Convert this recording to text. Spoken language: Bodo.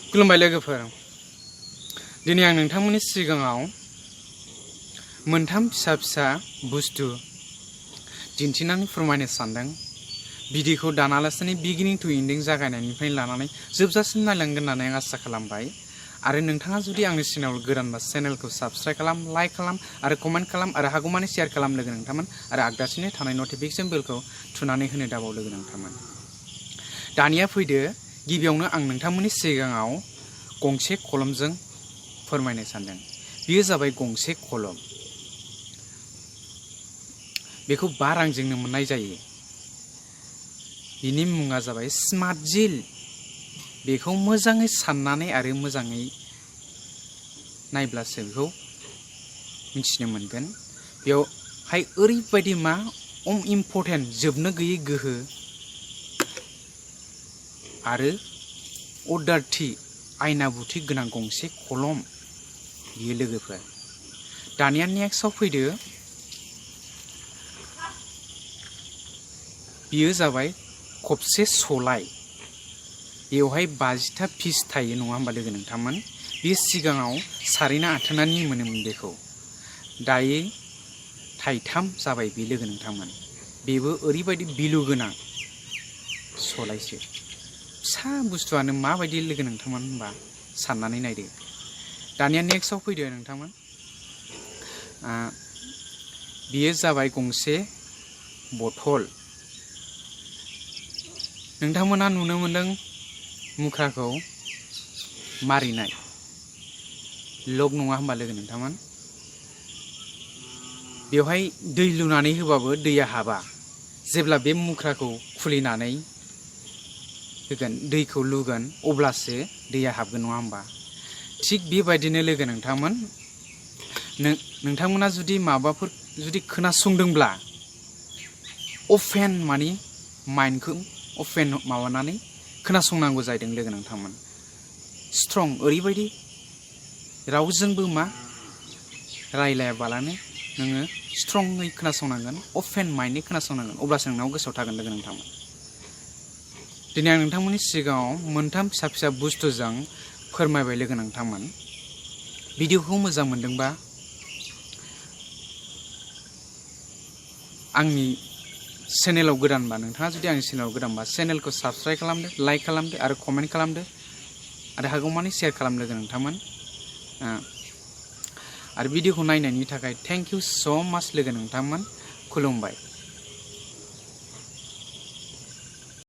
खुलुमबाय लोगोफोर। दिनै आं नोंथांमोननि सिगाङाव मोनथाम फिसा फिसा बुस्थु दिन्थिनानै फोरमायनो सानदों। भिडिअखौ दानालासिनो बिगिनिं टु एन्डिं जागायनायनिफ्राय लानानै जोबजासिम नायलांगोन होननानै आं आसा खालामबाय। आरो नोंथाङा जुदि आंनि चेनेलाव गोदानबा चेनेलखौ साबस्क्राइब खालाम, लाइक खालाम आरो कमेन्ट खालाम आरो हागौमानि शेयार खालाम लोगो नोंथांमोन। आरो आगदासिनो थानाय नटिफिकेसन बेलखौ थुनानै होनो दाबाव लोगो नोंथांमोन। दानिया फैदो, गिबियावनो आं नोंथांमोननि सिगाङाव गंसे कलमजों फोरमायनो सानदों। बेयो जाबाय गंसे कलम। बेखौ 5 रांजोंनो मोननाय जायो। बिनि मुङा जाबाय स्मार्ट जिल। बेखौ मोजाङै साननानै आरो मोजाङै नायब्लासो बेखौ मिथिनो मोनगोन। बेवहाय ओरैबायदि इम्परटेन्ट जोबनो गैयै गोहो आरो अर्डारथि आयनाबुथि गोनां गंसे कलम बियो लोगोफोर। दानिया नेक्स्टआव फैदो, बियो जाबाय खबसे सलाय। बेवहाय 50टा पिस थायो नङा होमबा लोगो नोंथांमोन। बे सिगाङाव 4 आथोनानि मोनोमोन बेखौ, दायो थाइथाम जाबाय बे लोगो नोंथांमोन। बेबो ओरैबायदि बिलु गोनां सलायसो। फिसा बुस्थुआनो माबायदि लोगो नोंथांमोन होनबा साननानै नायदो। दानिया नेक्स्टआव फैदो नोंथांमोन। बियो जाबाय गंसे बथल। नोंथांमोना नुनो मोनदों मुख्राखौ मारिनाय, लक नङा होमबा लोगो नोंथांमोन। बेवहाय दै लुनानै होबाबो दैया हाबा। जेब्ला बे मुख्राखौ खुलिनानै होगोन, दैखौ लुगोन, अब्लासो दैया हाबगोन नङा होमबा। थिग बेबायदिनो लोगो नोंथांमोन, नोंथांमोना जुदि माबाफोर खोनासंदोंब्ला अपेन माइन्डखौ अपेन माबानानै खोनासंनांगौ जाहैदों लोगो नोंथांमोन। स्ट्रं, ओरैबायदि रावजोंबो रायलायाबालानो नोङो स्ट्रङै खोनासंनांगोन, अपेन माइन्डै खोनासंनांगोन, अब्लासो नोंनाव गोसोआव थागोन लोगो नोंथांमोन। दिनै आं नोंथांमोननि सिगाङाव मोनथाम फिसा फिसा बुस्थुजों फोरमायबाय लोगो नोंथांमोन। भिडिअखौ मोजां मोनदोंबा आंनि चेनेलाव गोदानबा, नोंथाङा जुदि आंनि चेनेलाव गोदानबा चेनेलखौ साबस्क्राइब खालामदो, लाइक खालामदो आरो कमेन्ट खालामदो आरो हागौमानि शेयार खालामदो लोगो नोंथांमोन। आरो भिडिअखौ नायनायनि थाखाय थेंक इउ स' माच लोगो नोंथांमोन। खुलुमबाय।